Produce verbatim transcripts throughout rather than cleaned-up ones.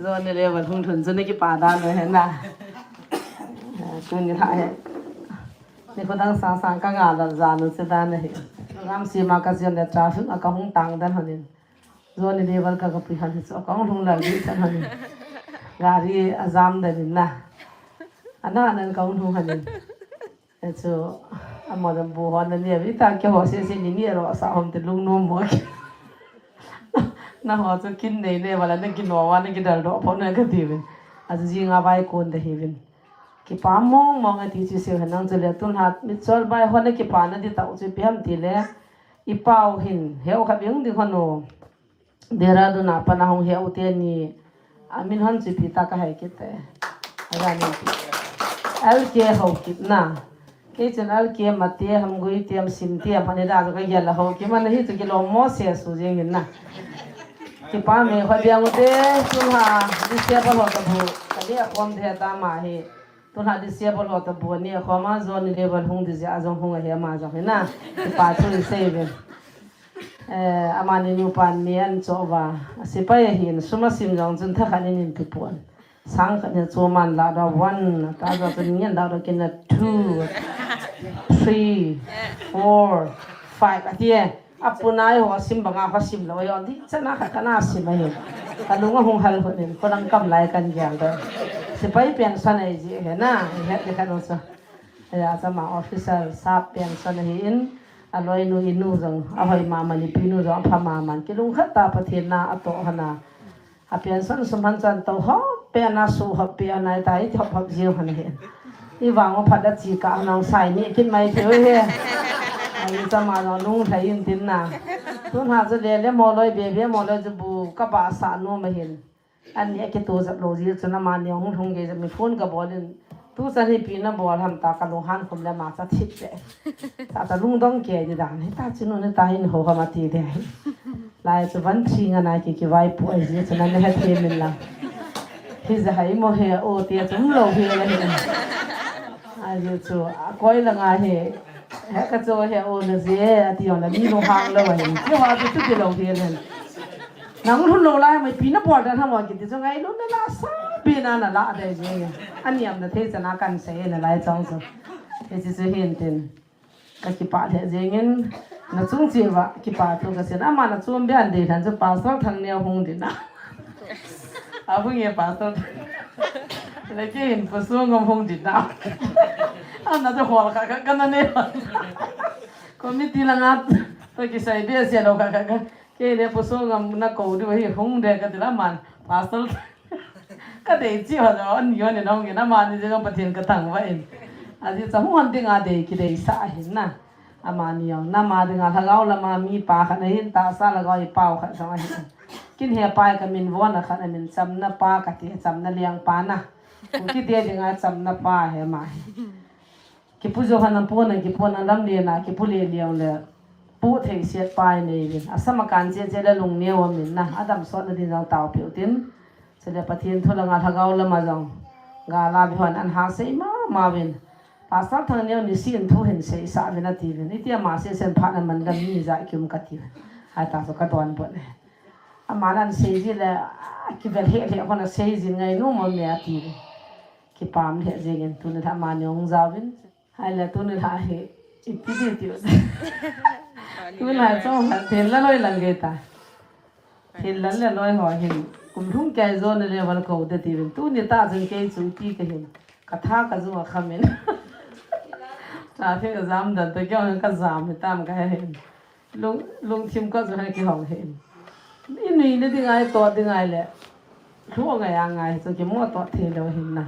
Zone level hung lhun chu na kipa dan u ahi na. Tuni lha hi. Ni khodang sang sang ka nga lal jan u chu dan ahi. Program sima ka jen le traffic a ka hung tang dan honin. Zone level ka ka pui han hi chu ka hung lhung lal di chan honin. Gari a jam dan in na. Ana nan ka hung lhung honin. Chu, amo dan bu hon na nia, vita ke ho se se ni ni ro sa hom te lung nom mo. Na ho chu kin nei nei wala na kino wa na kidal do pho na ka ti vin. A chu jinga vai kon da hi vin. Kipa mong mong a ti chu se han nang chu le tun hat mi chol bai ho na kipa na di ta u chu pi ham ti le. I pau hin, heu kha bing di hon o. Dehradun a pat a hung he u te ni, a min hon chu ipi ta ka hei kit te. A ga ni ti. L K Haokip na. Kei chun L K Mate, Hamgui Tem, Sim Tem, ani da chu ka gel a Haokip man hi chu kilom mo se su jing in na. Kipa me kho diang u te, tun ha, disable ho ta bu, ka ni a khom de ta ma hi. Tun ha disable ho ta bu ni a khom a, zone level hung di ja a jong hung a he ma jong hi na. Kipa thu i sei ve. Eh, amani nupan mi an cho va. A sipai ahin, sum a sim jong chun thakhat in in pi pon. Sang khat in chu man la da one, ta da chun ngen da da kin na two, three, four, five. A ti e. A punai ho sim banga ho sim lo yon. Di chana khat kana sim ahi. Ka lung a hung hal hon in, ko dang kam lai kan gial da. Sipai pension ai ji he na, he de khat lo so. Ya, chama officer sap pension ahi in, a loinu inu jong, a hoi mama ni pinu jong, a pha mama. Kilungkhat ta Pathen na a toh hana. A pension sum han chan to hop pen a su hop pen a ta i hop hop jiu han ahi. I vang o phat a chi ka nang sai ni kin mai theu he. Ai chama jong lunglhai in tin na. Tun ha chu le le mo loi be be mo loi chu bu ka ba sa nu ma hin. Ani a kito jap lo ji chun amani hung hung ge jap mi phone ka bol in. Tu chan hi pi na bol ham ta ka lunghan khum le ma cha thip pe. Ta ta lungdong ke di dan hi ta chinu ni ta hin ho ka ma ti de. Lai chu van thi nga na ki ki vai pu ai ji chun ani ha the min la. Hi ja hai mo he o ti a chum lo he la he. Ai ji chu a koi la nga he. He ka chu he o na je a ti o na mi lung hang lo a hin. Ki wa chu chu ti lo he la. Nang lhun lo lai mai pi na bol dan ham o kiti chu ngai lhun na la sa pi na na la dai je. Aniam na thei chana kan sei na lai chong chu. Hichi chu hin tin. Ka kipa lheh jeng in na chung chi va kipa thu ka sin. Ama na chum bian dei than chu Pastor Thangneo hung din na. A hung e Pastor. Le ke hin Pu Songam hung din na. Ana chu hol kha kha ka na ne. Committee la nga to kisai be sia lo kha kha kha. Kei le Pu Songam na kou diu hi hung de ka ti la man. Pastor ka dei chi ho jo, an yo ne nong na ma ni je jong Pathen ka thangvah in. A ji cha hung hon ding a dei ki dei sa ahin na. Amani jong na ma ding a lhagao lama mi pa khat na hin tahsa lhagao i pau khat jong ahin. Kin he pai ka min von a khat a min Chamna pa ka ti, Chamna Liang pa na. Ku ki te ding a Chamna pa he ma hi. Kipu jo hana pona, kipona lam le na, kipu le liau le. Pu thei siat pai nei le. Asama kan che che le lung neo min na. Adam sot na din jong tau piu tin. Chule Pathen thu langa lhagao lama jong. Ga la bi hon an ha sei ma ma vin. Pastor Thangneo ni sin thu hin sei sa vin a ti vin. Itia ma se sen phat na man dam ni ja kium ka ti vin. Hai ta so ka don bon ne. Ama nan sei ji le, a, kivel he le hon a sei jin ngai nu mo me a ti vin. Kipam lheh jeng in tuni lha amani hung jaovin. Hai le tuni lha hi ipi di tiu. Tuni lha chong lha thenla loi lang ge ta. Thenla le loi ho hin. Kum lhung kei jo na le val ko de ti vin. Tuni ta jong kei chu ti ka hin. Ka tha ka ju a khamin. Traffic a jam dan to kyo ka jam hi tam ka hin. Lung, lungthim ka chu hai kihong hi. I nui le ding ai to ding ai le. Lhu ngai a ngai chu kimo to thei lo hin na.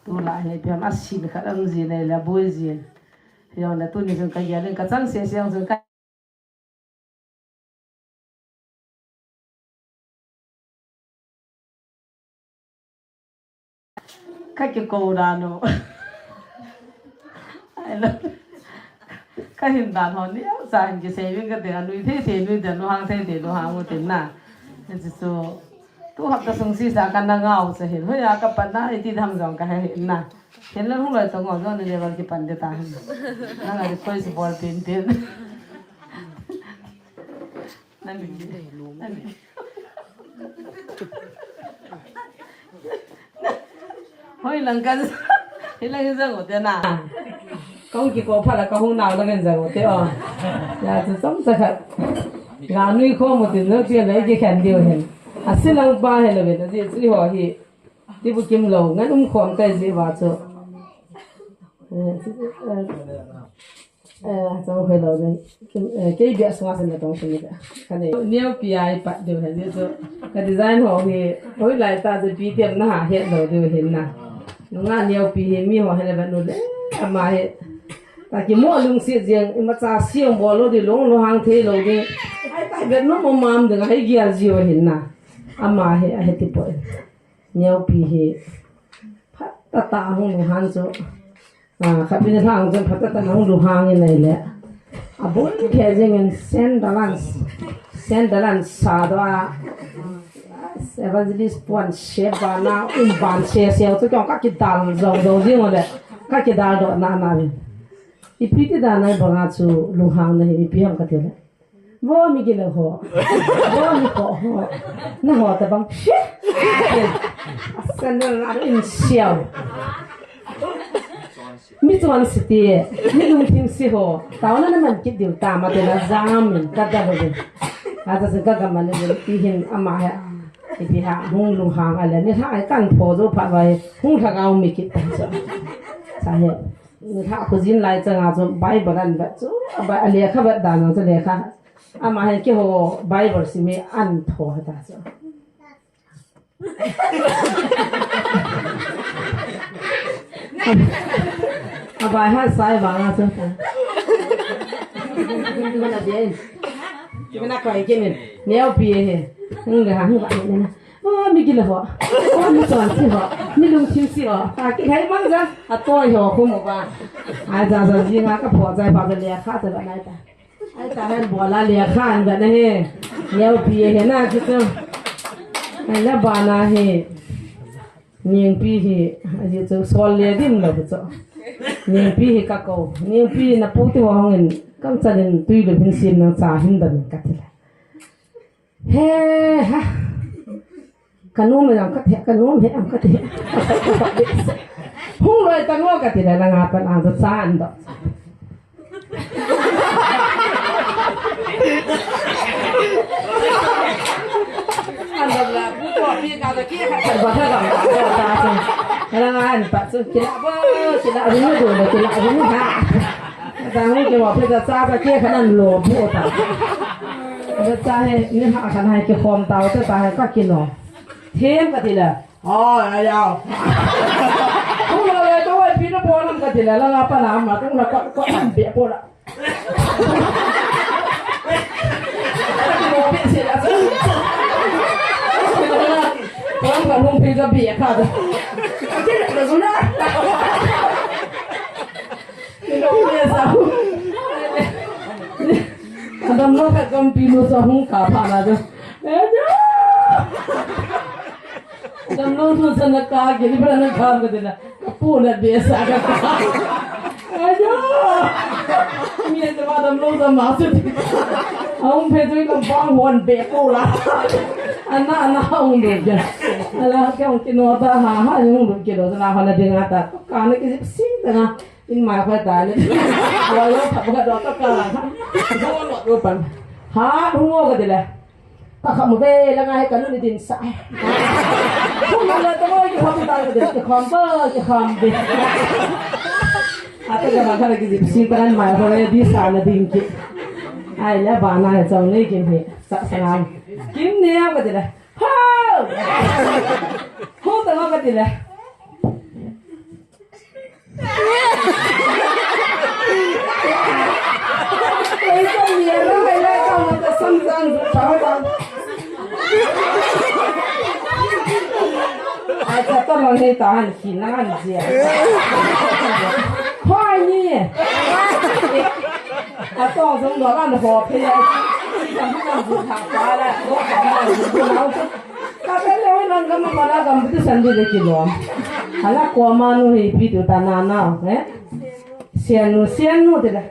Tu la he piam a sin khat am ji nei le boi ji. Yong le tuni jong ka ya len ka chang se se jong ka Ka kikou dan u. Ai lo. Ka hin dan ho ni, sa hin kisei vin ka te, a nui thei thei nui te, lu hang thei thei lu hang u te na. Hichu chu, tu hapta sung sisa ka na ngau sa hin. Hoi a ka pat na, iti dam jong ka he hin na. Hin lo hung loi to ngo, jong ni level kipan de ta hin. Na nga request bol pin pin. Hoi lang kan, hilang jang u te na. Kong ki ko phala ka hung nau la kan jang u te o. Ya chu chom cha khat. Ga nui kho mo tin no ti le ki khen diu hin. A silang pa he le ve ta ji chi ho hi. Ti bu kim lo ngan um khom kai ji wa chu. Eh, eh, eh, chong khoi lo ding. Kim, eh, kei bia sunga sen na tong sen ni ka. Ka nei. Neo pi ai pat diu hen ni chu. Ka design ho hi, hoi lai ta chu pi tiam na ha het lo diu hin na. Nunga neo pi hi mi ho hen le va nu le. Ama hi. Ta ki mo lungset jeng, ima cha siang bol lo di long lo hang thei lo di. Ai ta bet no mo mam ding ai gial ji wa hin na. Ama hi, a he ti poi. Neo pi hi. Phatah tah a hung lunghang chu. Ah, khat ni hang chu phatah tah a hung lunghang in nei le. A bul khe jing in sen dalan, sen dalan sa do a. Evangelist puan se ba na um ban se se chu kong ka kidal jong jong jing le. Ka kidal do na na ni. Ipi ti dan a banga chu lunghang na hi ipi ham ka ti le. Vo mi gilo ho. Vo mi ko ho. Na ho ta bang. Shi. Asan na na in siau. Mi chuan si ti. Mi lungthim si ho. Tao na na man kit diu ta ma te na jam in ka da ho. A ta sin ka ga man ni ti hin ama he. Ipi ha hung lunghang a le ni ha kan pho jo pha vai. Hung lhagao mi kit ta cha. Cha he. Ni lha khujin lai changa chu Bible an vet chu, a Bi-, a lekha vet dan chu lekha. Ama hin keiho Bible sim hi an tho ta chu. A Bi-, a Bible sai vanga chu. Mana bien. Mana koi kinin. Neo pi he. Hung le ha hung va ne na. O, mi gilo ho. O, mi chuan si ho. Mi lungthim si ho. A kihei mang ja. A toi ho khu mo ba. Ai ja ja ji nga ka pho jai ba ja lekha ja ba nai ta. Ai ta hen bo la lekha an ba na he. Neo pi he na chu chu. Ai la ba na he. Ningpi hi, a ji chu sol le dim lo chu. Ningpi hi ka ko. Ningpi na pu ti ho hong in. Kam chan in tui lu hin sim nang cha hin da min ka ti la. He ha. Ka nom he am ka the, ka nom he am ka the. Hung loi ta ngo ka ti le la nga pan ang sa an do. An do la, bu to pi ka da ki ka ba ka ga ta. La nga an pa su ki la ba, ki la ru do, ki la ru ha. Dang ni ke wa phe da cha ka ke kha nan lo bu ta. Da cha he ni ha khan hai ke khom tao te ta hai ka ki no. Them ka ti la. Oh, ya ya. Tung la le to wai pi no bo lam ka ti la la pa na ma tung la ko ko an be po la. Ko be se la. Ko ba hung phe ka be ka da. Ka ti la na. Adam lo ka kam pi lo sa hung ka pha na jo. Adam lo sa na ka ge li bra na ka ga de na. Ka pu na de sa ka. Ayo. Mi de ba adam lo sa ma su. Aung phe tu ka bang hon be ko la. Ana ana aung de ja. Ala ka aung ki no ta ha ha aung de ki lo na ha na de na ta. Ka na ki si ta na. In mai khoi ta ni. Wa lo pha ba do ta ka la. Do lo do pan. Ha, hung o ka ti le. Ka kham ve la ngai ka nu ni din sa. Hung ma la to ki kham ta ka ti le, ki kham ba, ki kham ve. A ta ka ma ka ki si ta mai khoi di sa na din ki. Ai la ba na chang nei ki ni. Sa sa na. Kim ne ka ti le. Ha! Ho ta ka ti le. Ai, ta ta lo ni ta han khi na han zia. Hoi ni. A tong zong lo lan ho phe ya. Kan kan zu tha pa la. Lo kan kan zu na. Ka pe le wai nang gam ma la gam tu san di le ki lo. Hala ko ma nu hi pi tu ta na na, eh? Sian nu, sian nu te la.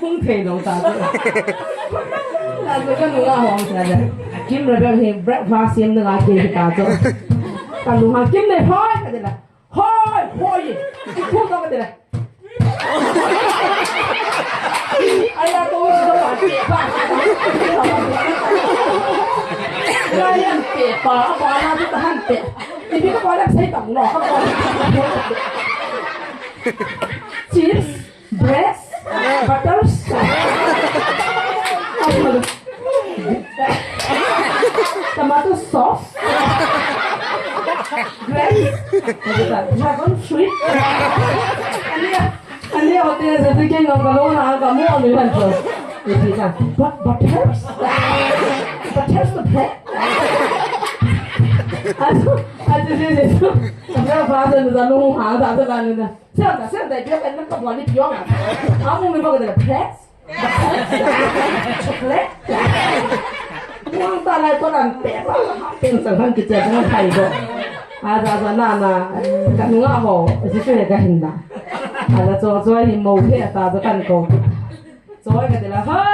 Hung thei lou ta chu. Ta chu ka nunga hung sa le. Kim Rebel hi breakfast siam na la ke ta chu. Ka nunga Kim nei hoi ka de la. Hoi, hoi. Khu to ka de la. Ai la to chu ba ti pa. Ai la pe pa, pa na chu ta han pe. Ti bi ka pa la sai ta no ka pa. Chips. Bread, butters, tomato sauce, grapes, dragon fruit. Ani, ani hotel sa tu keng ngam ka lo na ka mo ni han to. Iti na, but butters, butters the bread. Asu, asu, asu, asu. Asu, asu, asu, asu, asu, asu, asu, asu, Senta, senta, dia kan nang kabuan ni piong. Amu mi baga da press. Chocolate. Muang ta lai ko nan pe pa. Pen sang han kicha sang thai ko. Aja, aja, na, na. Ka nunga ho. Jisu he ka hinda. Aja cho cho hi mo he ta jo kan ko. Choi ka ti la, ho!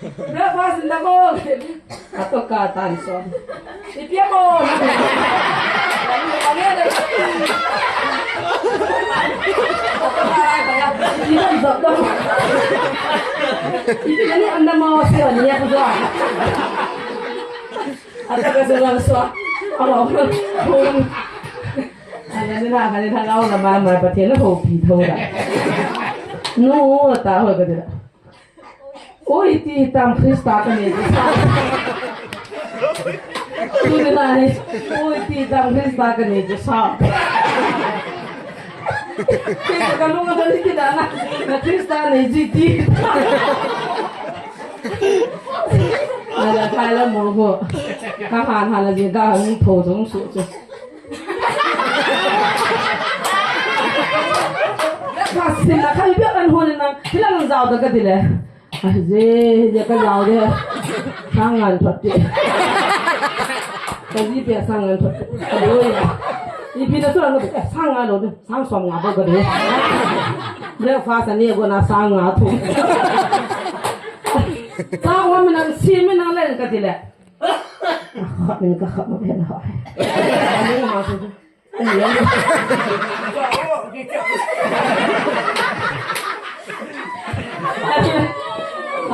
Breakfast na ko. Ato ka tan so. Ipi mo. Ipi ni anda mo se ni ya ko. Ato ka so so. Alo. Ana ni na, ana ni na, lau na ma, ma, Pathen na houpi tho da. Nu, ta ho ka de la. Oi, ti tam Krista ka nei chu sa. Tu ni na ni, oi, ti tam Krista ka nei chu sa. Ke ka lunga ka ni ki da na, na Krista nei ji ti. Ala kai la mo ho. Ka han han la ji ka han tho jong su chu. Ka sin la kai bia kan hon na, kila nang jao da ka ti le. A je, je ka jao de. Sang ngan thot ti. Ka ji pia sang ngan thot ti. Ka doi. Ipi na tu la no, sang ngan lo de. Sang som nga ba ka de. Breakfast ani go na sang nga thu. Sang wa mi nang si mi nang len ka ti le. Khat min ka khat ma phen hoi. Ani ma su. Ani ya.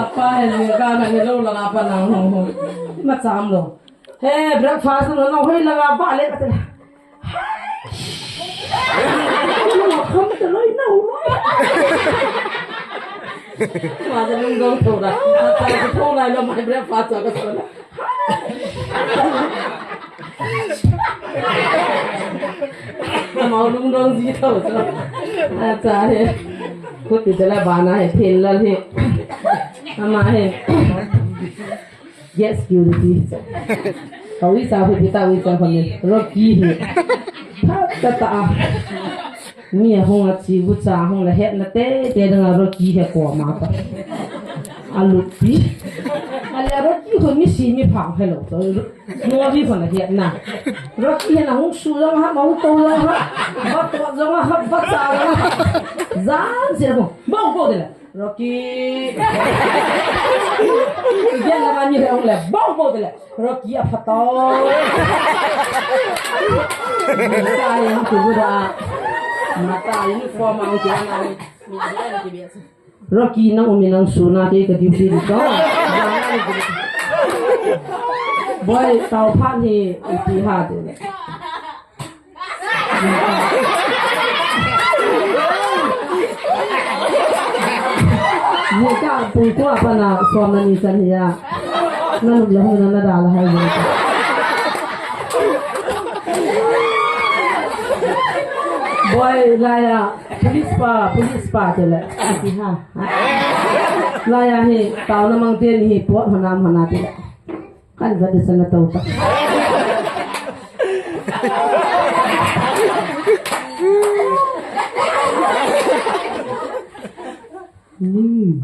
Apa he ni ka na ni lo la apa na ho ho. Ma cham lo. He breakfast no no hoi la ba le ka te. Yes, security. Ka uicha hu pita uicha hu ni. Rocky hi. Tha ta ta a. Mi a hung a chi bu cha hung la het na te te dang a Rocky he ko ma ta. A lupi. A le Rocky hu mi si mi phang he lo. So no ri hu na het na. Rocky he na hung su jong ha ma hu to jong ha. Ba to jong ha ba cha jong ha. Jan se ko. Ba ko de la. Rocky. Yan la mani le ong le bong bong le. Rocky a phato. Mata yang tu da. Mata uniform ang tu ang. Rocky nang umi nang suna ke ka duty ni ko. Boy tau phan hi ipi ha de. Ni ka pui tua pa na som na ni san hi ya. Na lum la hu na na da la hai ni. Boy la ya, police pa, police pa te le. Ti ha. La ya hi, tau na mang te ni hi pot hana hana te le. Kan va de sana tau ta. Hmm.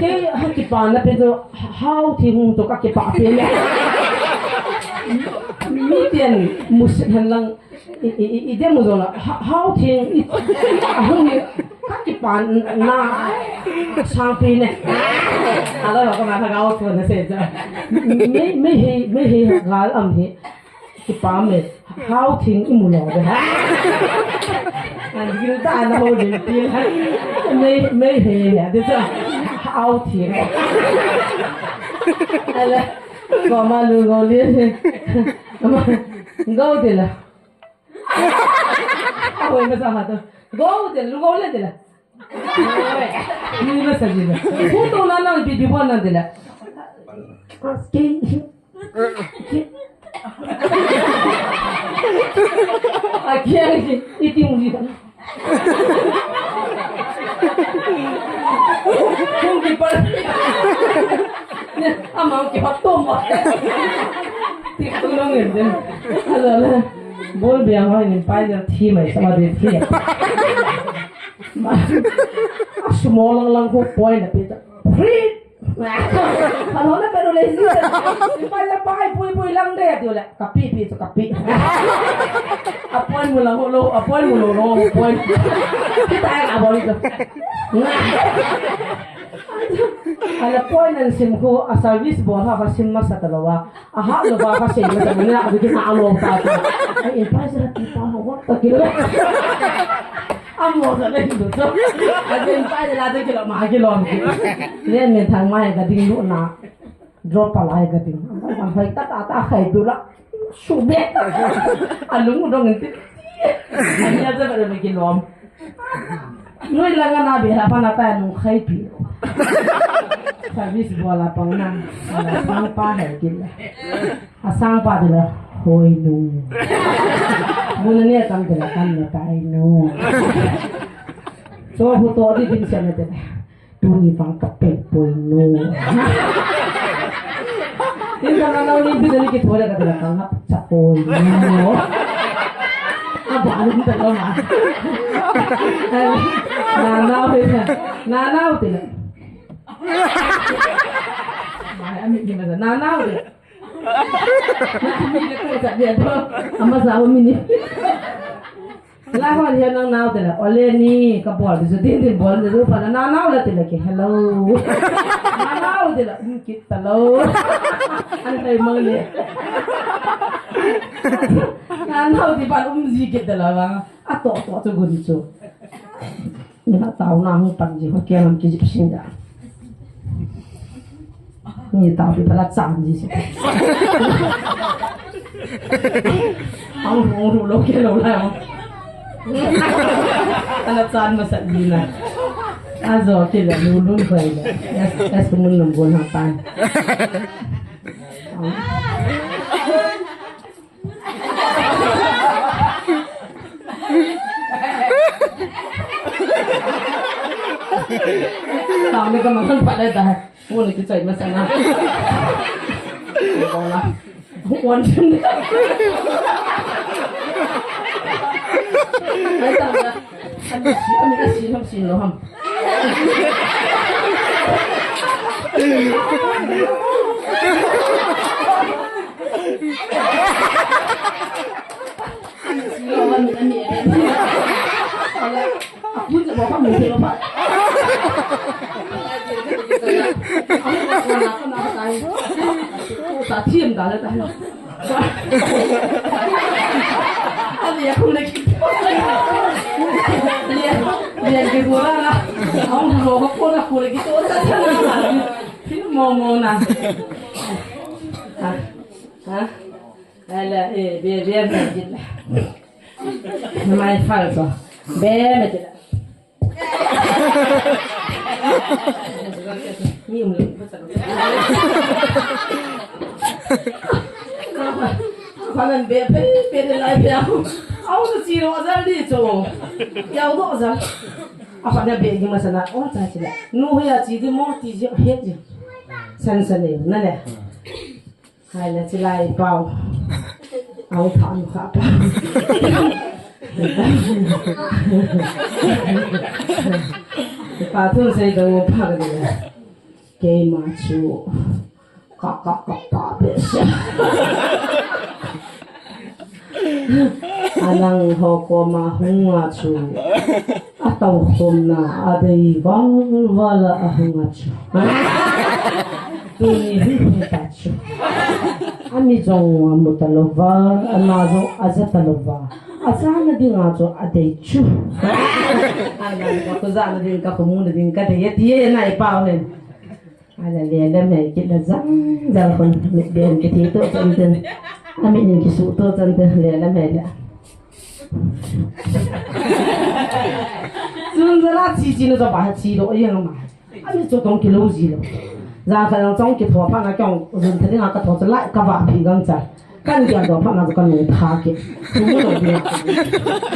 Kei, ha, kipana pen chu, Hao Thing hung chu ka kipa pen e. Mi ten musit hen lang, i, i, i, i dem u jong la, Ha-, Hao Thing, i, a hung hi, ka kipana, sang pen e. A lo la ka ma ka ga o chu na se chu. Mei, Meitei, Meitei gal am hi. Kipah e, Hao Thing imu lou ve. An gil ta na ho din ti. Mei, Meitei ya, de sa. Hao Thing. Ala, ko ma lu go li. Ama, go de la. Awe ma sa ha to. Go de, lu go le de la. Ni ma sa ji la. Hu to na na bi bi bo na de la. Ki. Aki, aki, iti uli. Kung ki par. Ama ki pa to ma. Ti ku long en den. Ala la. Bol bia ma ni pai na thi mai sa ma de thi. Ma. Small lang lang ko point na pita. Free. Hello, na pero le si. Pai la pai, pui pui lang de, tiu le. Kapi pi chu kapi. Apoi mu lang lo, apoi mu lo lo, apoi. Kita ai aboi chu. Ala poi nan sim ko, a service bol ha ka sim masa ta lo wa. Aha lo ba ka sim masa ni a bi na lo ta. Ai in pai sa ti pa ho ta ki lo. Amo sa le hindu so. Ajin pa de la de kilo ma kilo. Len ne thang mai ka ding lu na. Drop pa lai ka ding. Ang hoi ta ta ta khai du la. Su be. Alung dong ti. Ani aja ba me kilom. Noi la nga na be la pa na ta nung khai pi. Service bo la pa na. Ala sang pa hai ki la. A sang pa de la, hoi nu. Muna ne tam de la, kan ne tai nu. So hu to di din se ne de. Tuni vang ka pe poi nu. Din ka na ni bi de ni ki thole ka de la, ka ngap cha poi nu. A ba ni ta lo ma. Na na he na. Na na te la. Mai ami ni ma na na te. Ama sa o mini. La hon hian nang nau te la. Ole ni ka bol de din din bol de pa na nau la te la ki hello. Na nau te la um kit ta lo. An kai mang le. Na nau te pa um ji kit ta la ba. A to to chu gun chu. Ni ha tau na hung pan ji ho ke lam ki jip sin da. Ni tau pi pala chan ji si. Hung hung hung lo ke lo la. Ala chan ma sa ji na. A zo ke la lu lu khoi la. Yes, yes, mun num gon ha pan. Tao ni ka mang pa le ta. Mo ni ki chai ma sa na. Ko la. Wan chin. Ai ta la. Ani si, ani si, ham si lo ham. Ani si lo ham, ani, ani. Ala, aku je bawa kamu je bawa. Aku nak nak nak tak. Aku tak tiam dah lah tak. Ani aku lagi. Lian, lian ke gora na. Aku mau ke pona kule gitu. Sino mo mo na. Ha? Ha? Ala, eh, be, be, be, be. Mai falso. Be, me te. Kanan be pe pe de lai pe au. Au na chi ro zal di cho. Yau do zal. Apa na be ni masana. O cha chi la. Nu ya chi di mo ti ji he ji. San san ne na le. Hai la chi lai pau. Au tha nu kha pa. Kipa thun sei dang u pha ka ding. Keima chu ka, ka, ka pa behseh. Anang ho koma hunga chu, atoukhomna adei val val a hunga chu. Tuni hi hi ta chu. Ami jong amu talouva, ana jong aja talouva. Ajana dinga chu adei chu. Anang ka khu jana ding, ka khu muna ding ka dei e, ti e nai pau hen. Ala le la mai kit la jang jang khun, mit ben kiti to chan tin. Ami nin kisu to chan tin, le la mai la. Chun jala chi chi no ba chi lo yang ma. Ami chu tong kilo ji lo. Jang kha jang chong kitho pha na kyong jun thani nga ka tho cha lai ka ba phi gang cha. Kan kya do pha na ka nu tha ke. Chu mu lo dia.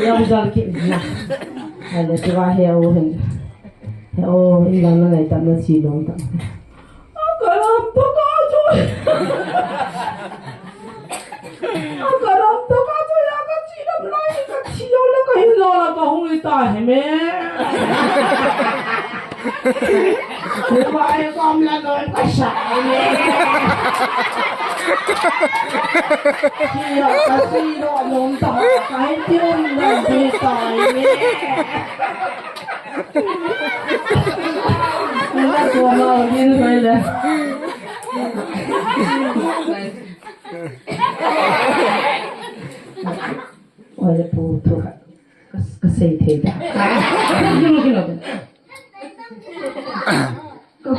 Ya u jal ke na. Ala ti wa he u hen. He o, in lang na ngai tam na chi long tam. Akaram to ka chu. Akaram to ka chu ya ka chi lam lai ka chi long la ka hin lo la ka hung i ta he me. Ni ba e kam la lo ka sa he me. Chi ya ka chi lo long ta ka hin ti um na ti ta he me. Oi, pu thu ka, ka, ka sei thei da. Kino, kino. Ka,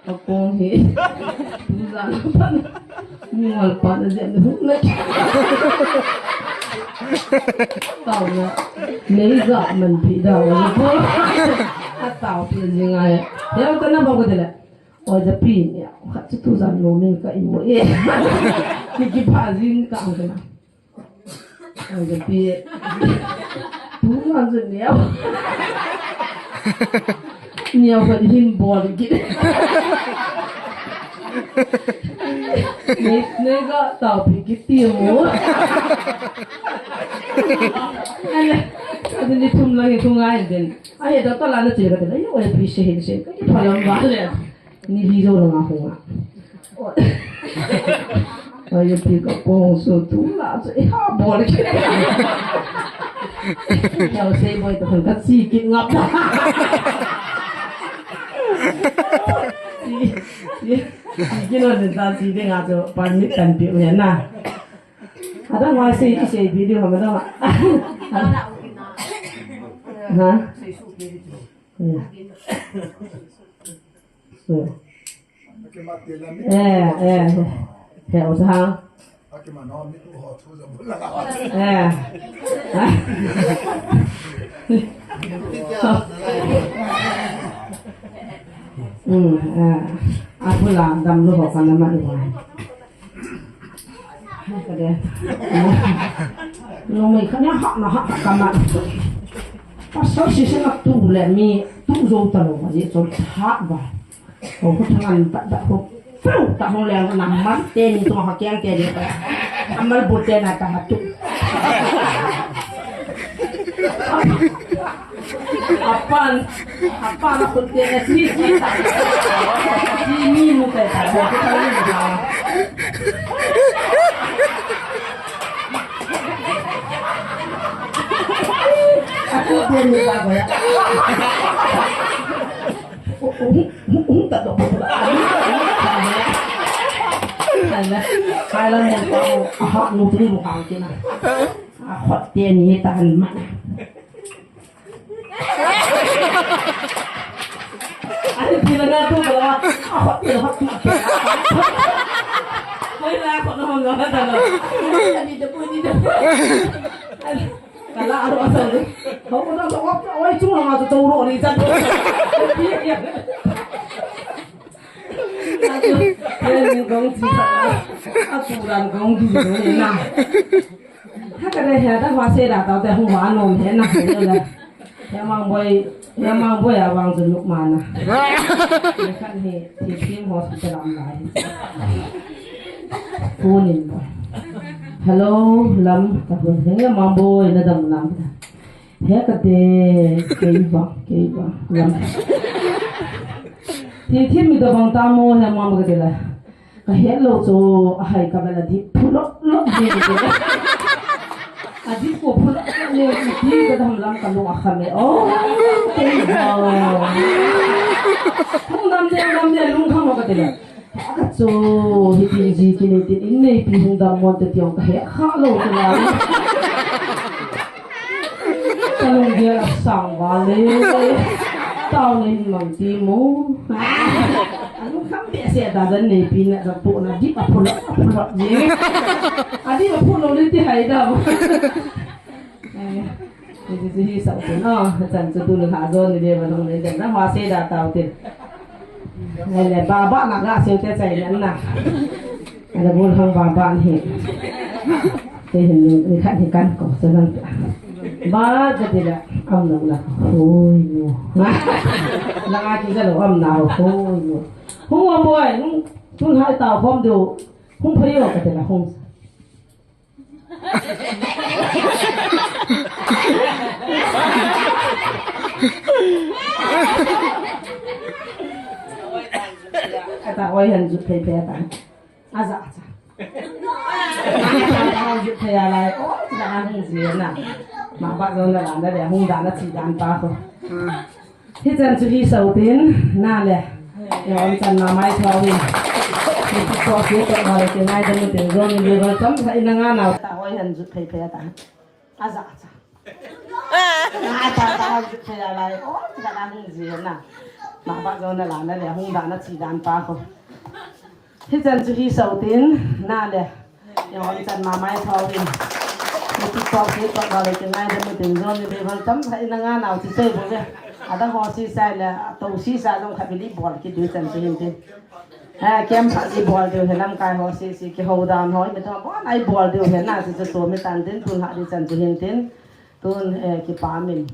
ka kong hi. Tu jang pan. Ni ngol pan a jen hu na. Tau na. Nei ga man pi da wa po. A tau pi ni ngai. Ya ka na ba ko de la. Oi, ja pi ni. Khat chu tu jang lo min ka i mo e. Ni ki pha jing ka ang ka na. Ang ka pi. Tu ngan chu niau. Niau ka hin bol kit. Ne, ne ka tau pi kit ti mo. Ane, ane ni thum lang, thum ngai den. Ahe da ta la na ti ka te la, yo, oi, pi se hin se. Ka ki pha lam ba le. Ni li jo la nga hung a. Oi, pi ka pong so tu la so, e ha bol. Kya sei boi to ka si kit ngap. Si, si, si kit no den ta si de nga so, pa ni kan pi u ya na. Ada ma sei, sei video ha ma da ma. Ha? Ya. So. Eh, eh. He, o sa. Eh. Hmm, eh. Apula dam lu ho kana ma lu. Ka de. Lo mai kana ha na ha ka ma. Pasal si se na tu le mi tu jo ta lo ma je chon tha ba. Ko ko thangan ta ta ko. Pau ta ho le na man te ni to ha kyang te de. Amal bo te na ta ha tu. Apan, apan aku tiada sisi tak. Sini muka tak ada kita ni dah. Aku dia ni tak boleh. Tak ada. Alah, kalau yang kau aha nutri bukan kena. Ahot dia ni tahan mana? Ani pila na tu bala. Ako pila hot tu. Mai la ko no no na ta no. Ani de pu ni de. Kala aro asa ni. Ko ko na ko oi chu ma to ro ni ta. Ani kong chi. Aku ran kong di ni na. Haka de he ta hua se da tau te hung hua nom he na he le. He mang boi, he mang boi a vang chu nuk ma na. He khan he, thi thim hospital am lai. Phone in boi. Hello, lam, ta phone. He mang boi na dam nam ta. He kate, kei vang, kei vang. Lam. Ti thim mi to vang ta mo he mo kate la. Ka het lou chu, ahai ka bela di phulo lo di. Adi ko phulo lo di ka dam lam ka lung a kham e. Oh, kei vang. Hung dam ne, dam ne, lung kham mo kate la. Ka chu, hiti ji kini tin in neipi hung dam mo te tiong ka he kha lou te la. Ka lunggel a sang vale. Tao nei mang ti mo. Alung kham behseh da dan neipi na da po na di ka phulo, phulo ji. Adi ka phulo ni ti hai da. Eh. Hichu hi sau tin o, chan chu tun lha jon ni le ba nong le chan na ma se da tau tin. Ngai le ba ba na ga se te chai na na. Ala bul hang ba ba ni. Te hin ni khat hi kan ko sa nan. Ba ka ti la am na la. Hoi mo. La ga ki ga lo am na hoi mo. Hung wa mo ai, hung tun hai tau khom do. Hung phai yo ka ti la hung. Ata oi han jut thei thei ata. Aja aja. Ata oi jut thei alai. Oi, tina an hung ji na. Ma ba jong na la na le hung da na chi dan pa ko. Hichan chu hi sau tin, na le. Yo, hichan ma mai tho hi. Ni ti ko si ko ma le ke ngai da mu tin zo ni le ro cham sa ina nga na. Ta oi han jut thei thei ta. Aja aja. Ata ta jut thei alai. Oi, tina an hung ji na. Ma ba jong na la na le hung da na chi dan pa ko. Hichan chu hi sau tin, na le. Yo, hichan ma mai tho hin. Ni ti ko si ko ma le ke ngai da mu tin zo ni le ro cham sa ina nga na chi sei bo le. Ada ho si sai le, to si sa jong kha bili bol ki du chan chu hin tin. Ha, kem sa ki bol du he lamkai ho si si ki ho dan ho mi to bo nai bol du he na si chu so mi tan tin tun ha di chan chu hin tin. Tun, eh, kipa min.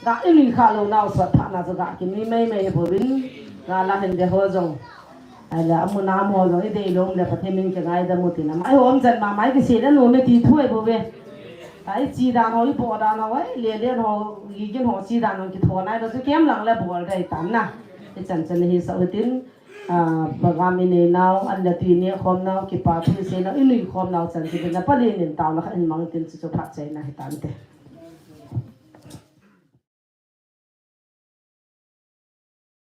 Ga i nui kha lou nau sot pha na chu ga ki nui mei mei bo vin. Ga la hin de ho jong. Ai la amu na mo jong i dei lom le Pathen min ki ngai da mu tin am. Ai hom chan ma mai ki si le nu me ti thu ai bo ve. Ai chi dan ho i bo dan ho ai le le ho i gin ho chi dan ho ki tho nai lo chu kem lang le bol dei tan na. I chan chan hi sa u tin. Ah, program i nei nau, an le tui ne khom nau, kipa thu se nau, i nui khom nau chan chu na pa le nin tau na kha in mang tin chu chu phat chai na hi tan te.